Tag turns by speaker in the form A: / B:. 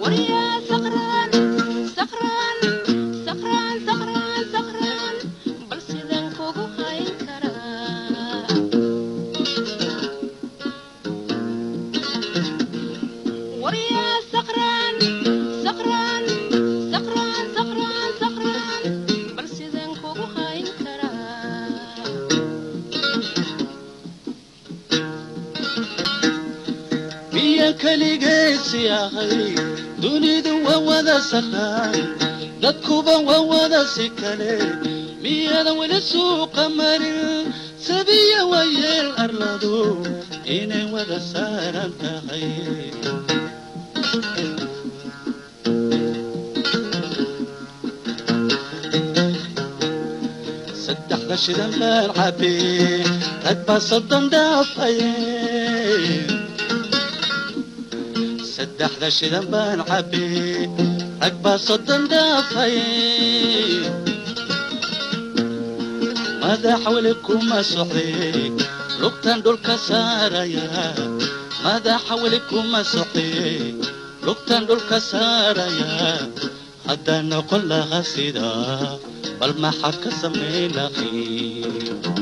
A: Waryaa saqraan, saqraan, saqraan, saqraan, saqraan, bal sidaan kugu hayn karaa? Waryaa saqraan, saqraan, saqraan, saqraan, saqraan, bal sidaan kugu hayn karaa?
B: Miya keligeesi ahay? Dunidu waa wada saqaan, dadkuba waa wada si kale. Miyadan weli suuqa marin sabiya wayeel arladu inay wada saaran tahay? Saddexda shidan baan cabe, rag baa 30 dhaafaye. Saddexda shidan baan cabe, rag baa 30 dhaafay. Madax weli kuma socday, lugtan dhulka saaraya. Madaxa weli kuma socday, lugtan dhulka saaraya. Haddaan noqon lahaa sidaa, bal maxaad ka samayn lahayd?